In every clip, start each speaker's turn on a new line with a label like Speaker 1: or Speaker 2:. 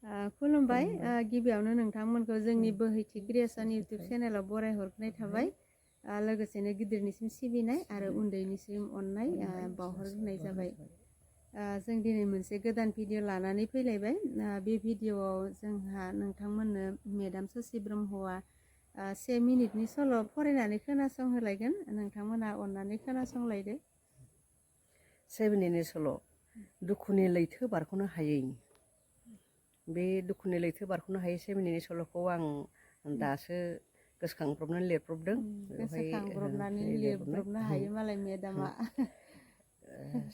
Speaker 1: खुलुमबाय गिबियावनो नोंथांमोनखौ जोंनि बोहैथि क्रिएसन इउटुब चेनेलाव बरायहरनाय थाबाय लोगोसेनो गिदिरनिसिम सिबिनाय आरो उन्दैनिसिम अननाय बावहरनाय जाबाय जों दिनै मोनसे गोदान भिडिअ लानानै फैलायबाय बे भिडिअआव जोंहा नोंथांमोननो मेडाम ससि ब्रह्मआ 1 मिनिटनि सल' फरायनानै खोनासंहोलायगोन नोंथांमोनहा अननानै खोनासंलायदो
Speaker 2: 1 मिनिटनि सल' दुखुनि लैथो बारख'नो हायै बे दुखुनि लैथो बारख'नो हायै 1 मिनिटनि सल'खौ आं दासो गोसोखांब्रबनानै लिरब्रबदों
Speaker 1: गोसोखांब्रबनानै लिरब्रबनो हायो मालाय मेडामा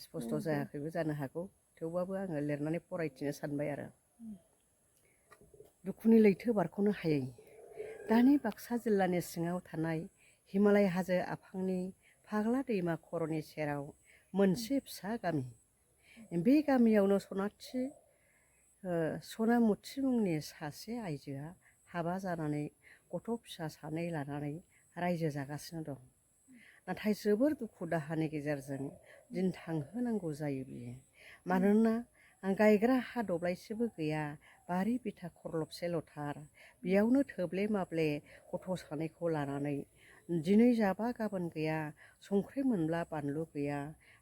Speaker 2: स्पस्त' जायाखैबो जानो हागौ थेवबाबो आङो लिरनानै फरायथिनो सानबाय आरो दुखुनि लैथो बारख'नो हायै दानि बाक्सा जिल्लानि सिङाव थानाय हिमालय हाजो आफांनि फाग्ला दैमा खर'नि सेराव मोनसे फिसा गामि बे गामियावनो सनामुथि मुंनि सासे आइजोआ हाबा जानानै गथ' फिसा 2 लानानै रायजो जागासिनो दं नाथाय जोबोर दुखु दाहानि गेजेरजों दिन थांहोनांगौ जायो बियो मानोना गायग्रा हा दब्लायसेबो गैया बारि बिथा खरलबसेल'थार बेयावनो थोब्ले माब्ले गथ' 2खौ लानानै दिनै जाबा गाबोन गैया संख्रि मोनब्ला बानलु गैया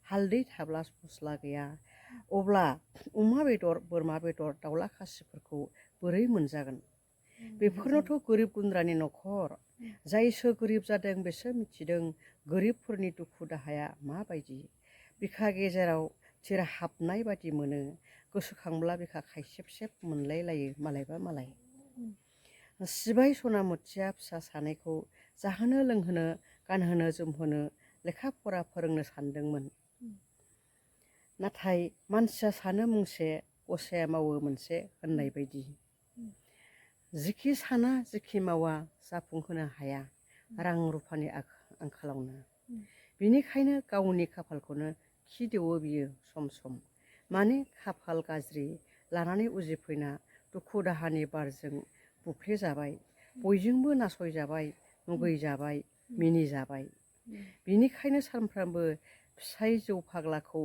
Speaker 2: हालदै थाब्ला मस्ला गैया अब्ला अमा बेदर बोरमा बेदर दाउला खासिफोरखौ बोरै मोनजागोन बेफोरनोथ' गोरिब गुन्द्रानि न'खर जायसो गोरिब जादों बेसो मिथिदों गोरिबफोरनि दुखु दाहाया माबायदि बिखा गेजेराव थिर हाबनाय बादि मोनो गोसोखांब्ला बिखा खायसेब मोनलायलायो मालायबा मालाय सिबाय सनामुथिया फिसा 2खौ जाहोनो लोंहोनो गानहोनो जोमहोनो लेखा फरा फोरोंनो सानदोंमोन नाथाय मानसिया सानो मुंसे गसाया मावो मोनसे होननाय बायदि जिखि साना जिखि मावा जाफुंहोनो हाया रां रुफानि आंखालावनो बिनिखायनो गावनि खाफालखौनो खिदेवो बियो सम सम माने खाफाल गाज्रि लानानै उजिफैना दुखु दाहानि बारजों बुफ्लेजाबाय बयजोंबो नासयजाबाय मुगैजाबाय मिनिजाबाय बिनिखायनो सानफ्रामबो फिसाय जौ फाग्लाखौ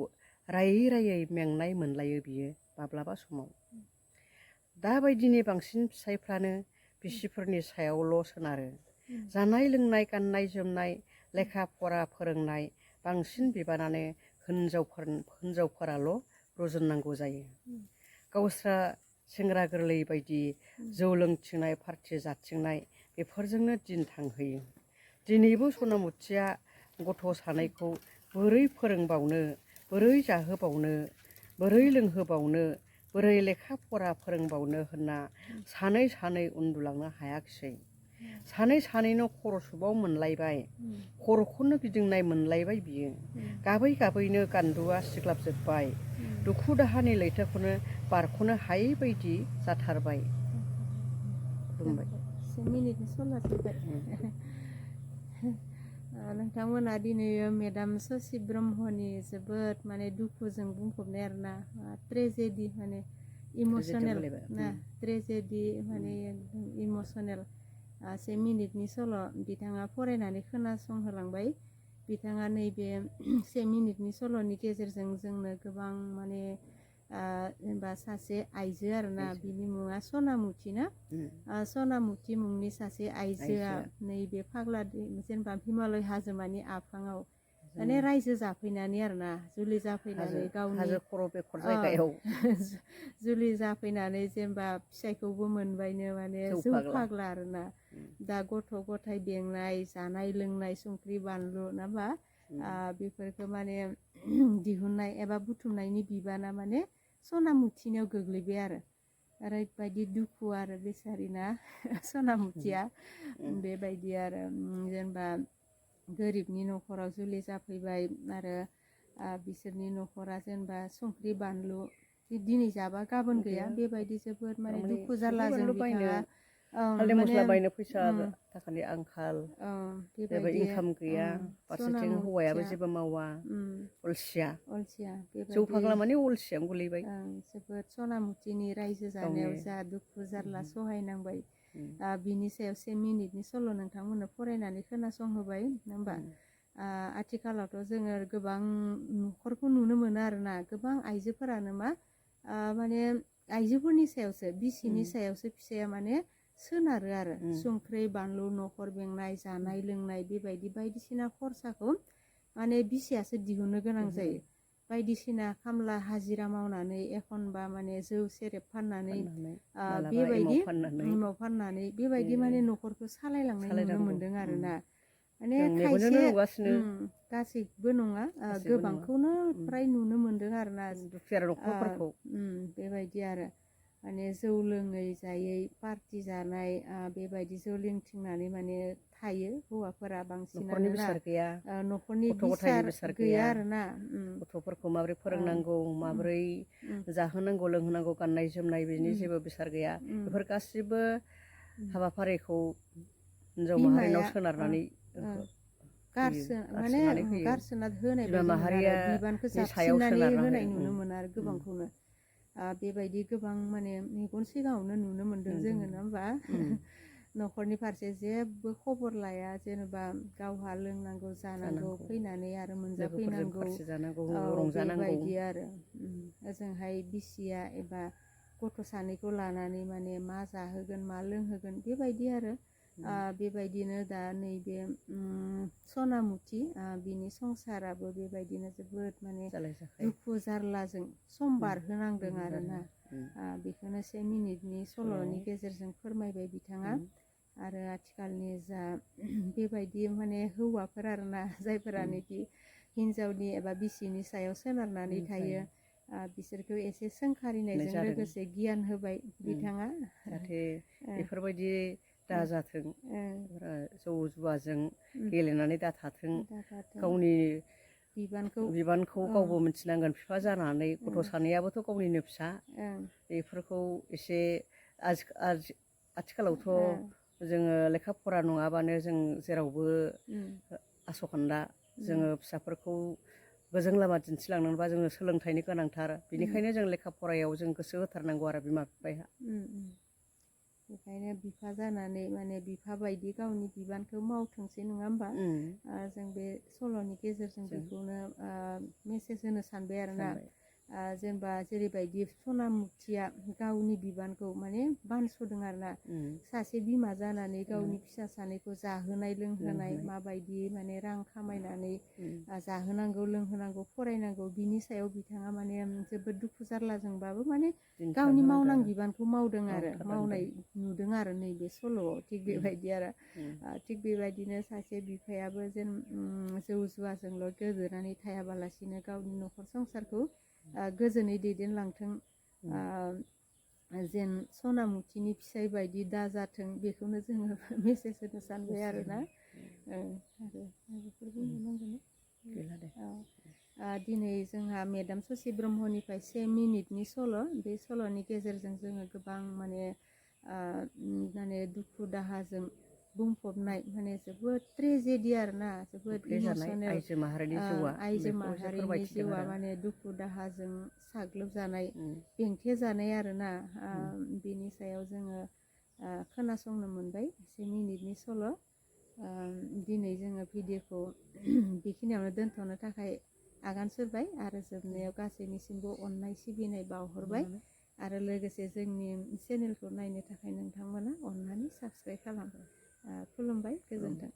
Speaker 2: रायै रायै मेंनाय मोनलायो बियो माब्लाबा समाव दाबायदिनि बांसिन फिसायफ्रानो बिसिफोरनि सायावल' सोनारो जानाय लोंनाय गाननाय जोमनाय लेखा फरा फोरोंनाय बांसिन बिबानानो हिनजावफोराल' रुजुननांगौ जायो गावस्रा सेंग्रा गोरलै बायदि जौ लोंथिंनाय पार्टि जाथिंनाय बेफोरजोंनो दिन थांहोयो दिनैबो सनामुथिया गथ' 2खौ बोरै फोरोंबावनो बोरै जाहोबावनो बोरै लोंहोबावनो बोरै लेखा फरा फोरोंबावनो होनना सानै उन्दुलांनो हायाखिसै सानैनो खर' सुबाव मोनलायबाय खर'खौनो गिदिंनाय मोनलायबाय बियो गाबै गाबैनो गान्दुआ सिग्लाबजोब्बाय दुखु दाहानि लैथोखौनो बारख'नो हायै बायदि जाथारबाय
Speaker 1: 1 मिनिटनि सल'आ जोब्बाय नोंथांमोना दिनै मेडाम ससि ब्रह्मनि जोबोद माने दुखुजों बुंफबनाय आरोना ट्रेजेडि माने इमसनेल ना ट्रेजेडि माने इमसनेल 1 मिनिटनि सल' बिथाङा फरायनानै खोनासंहोलांबाय बिथाङा नैबे 1 मिनिटनि सल'नि गेजेरजों जोंनो गोबां माने जेनेबा सासे आइजो आरोना बिनि मुङा सनामुथि ना सनामुथि मुंनि सासे आइजोआ नैबे फाग्ला जेनेबा हिमालय हाजोमानि आफाङाव माने रायजो जाफैनानै आरोना जुलि जाफैनानै गावनि
Speaker 2: हाजो खर' बेखर जायगायाव
Speaker 1: जुलि जाफैनानै जेनेबा फिसायखौबो मोनबायनो माने जौ फाग्ला आरोना दा गथ' गथाय बेंनाय जानाय लोंनाय संख्रि बानलु नाबा बेफोरखौ माने दिहुननाय एबा बुथुमनायनि बिबाना माने सनामुथिनियाव गोग्लैबाय आरो ओरैबायदि दुखु आरो बेसारिना सनामुथिया बेबायदि आरो जेनेबा गोरिबनि न'खराव जुलि जाफैबाय आरो बिसोरनि न'खरा जेनेबा संख्रि बानलु दिनै जाबा गाबोन गैया बेबायदि जोबोद माने दुखु जारलाजों बिथाङा
Speaker 2: हालदै मस्ला बायनो फैसा थाखानि आंखाल जेबो
Speaker 1: बेबायदि
Speaker 2: इनकाम गैया फारसेथिं हौवायाबो जेबो मावा अलसिया जौ फाग्ला माने अलसियानो गोलैबाय
Speaker 1: जोबोद सनामुथिनि रायजो जानायाव जा दुखु जारला सहायनांबाय बिनि सायाव 1 मिनिटनि सल' नोंथांमोननो फरायनानै खोनासंहोबाय नङा होमबा आथिखालावथ' जोङो गोबां न'खरखौ नुनो मोनो आरोना गोबां आइजोफोरानो मा माने आइजोफोरनि सायावसो बिसिनि सायावसो फिसाया माने सोनारो आरो संख्रै बानलु न'खर बेंनाय जानाय लोंनाय बेबायदि बायदिसिना खरसाखौ माने बिसियासो दिहुननो गोनां जायो बायदिसिना खामला हाजिरा मावनानै एखनबा माने जौ सेरेब फाननानै बेबायदि एमाव फाननानै बेबायदि माने न'खरखौ सालायलांनाय नुनो मोनदों आरोना माने खायसे गासैबो नङा गोबांखौनो फ्राय नुनो मोनदों आरोना
Speaker 2: दुखिया न'खरफोरखौ
Speaker 1: बेबायदि आरो माने जौ लोङै जायै पार्टि जानाय बेबायदि जौ लोंथिंनानै माने थायो हौवाफोरा बांसिनानो न'खरनि बिसार गैया आरोना
Speaker 2: गथ'फोरखौ माबोरै फोरोंनांगौ माबोरै जाहोनांगौ लोंहोनांगौ गाननाय जोमनाय बेनि जेबो बिसार गैया बेफोर गासिबो हाबाफारिखौ हिन्जाव माहारिनाव सोनारनानै
Speaker 1: गारसोना होनाय
Speaker 2: बिमा
Speaker 1: बायदि
Speaker 2: माहारिया
Speaker 1: बिबानखौ
Speaker 2: सायाव
Speaker 1: जाबसिननानै
Speaker 2: सोनारना
Speaker 1: होनाय नुनो मोनो आरो गोबांखौनो बेबायदि गोबां माने मेगन सिगाङावनो नुनो मोनदों जोङो नङा होमबा न'खरनि फारसे जेबो खबर लाया जेनेबा गावहा लोंनांगौ जानांगौ फैनानै आरो मोनजाफैनांगौ बेबायदि आरो ओजोंहाय बिसिया एबा गथ' सानैखौ लानानै माने मा जाहोगोन मा लोंहोगोन बेबायदि आरो बेबायदिनो दा नैबे सनामुथि बिनि संसाराबो बेबायदिनो जोबोद माने दुखु जारलाजों सम बारहोनांदों आरोना बेखौनो 1 मिनिटनि सल'नि गेजेरजों फोरमायबाय बिथाङा आरो आथिखालनि जा बेबायदि माने हौवाफोर आरोना जायफोरानोखि हिन्जावनि एबा बिसिनि सायाव सोनारनानै थायो बिसोरखौ एसे सोंखारिनायजों लोगोसे गियान होबाय बिथाङा
Speaker 2: जाहाथे बेफोरबायदि दाजाथों जौ जुवाजों गेलेनानै दाथाथों गावनि बिबानखौ गावबो मिथिनांगोन बिफा जानानै गथ' सानैयाबोथ' गावनिनो फिसा बेफोरखौ एसे आथिखालावथ' जोङो लेखा फरा नङाबानो जों जेरावबो आस'खान्दा जोङो फिसाफोरखौ गोजों लामा दिन्थिलांनोबा जोङो सोलोंथाइनि गोनांथार बेनिखायनो जों लेखा फरायाव जों गोसो होथारनांगौ आरो बिमा बिफाया
Speaker 1: बेखायनो बिफा जानानै माने बिफा बायदि गावनि बिबानखौ मावथोंसै नङा होमबा जों बे सल'नि गेजेरजों बेखौनो मेसेज होनो सानबाय आरोना जेनेबा जेरैबायदि सनामुथिया गावनि बिबानखौ माने बानस'दों आरोना सासे बिमा जानानै गावनि फिसा सानैखौ जाहोनाय लोंहोनाय माबायदि माने रां खामायनानै जाहोनांगौ लोंहोनांगौ फरायनांगौ बिनि सायाव बिथाङा माने जोबोद दुखु जारलाजोंबाबो माने गावनि मावनां बिबानखौ मावदों आरो मावनाय नुदों आरो नैबे सल'आव थिग बेबायदि आरो थिग बेबायदिनो सासे बिफायाबो जेन जौ जुवाजोंल' गोदोनानै थायाबालासिनो गावनि न'खर संसारखौ गोजोनै दैदेनलांथों जेन सनामुथिनि फिसाय बायदि दाजाथों बेखौनो जोङो मेसेज होनो सानबाय आरोना बेफोर बुंनांगोन दिनै जोंहा मेडाम ससि ब्रह्मनिफ्राय 1 मिनिटनि सल' बे सल'नि गेजेरजों जोङो गोबां माने दुखु दाहाजों बुंफबनाय माने जोबोद ट्रेजेडि आरोना जोबोद इमसनेल आइजो माहारिनि जिउआ माने दुखु दाहाजों साग्लोबजानाय बेंथे जानाय आरोना बेनि सायाव जोङो खोनासंनो मोनबाय 1 मिनिटनि सल' दिनै जोङो भिडिअखौ बेखिनियावनो दोनथ'नो थाखाय आगान सुरबाय आरो जोबनायाव गासैनिसिमबो अननाय सिबिनाय बावहरबाय आरो लोगोसे जोंनि चेनेलखौ नायनो थाखाय नोंथांमोना अननानै साबस्क्राइब खालाम खुलुमबाय गोजोन्थों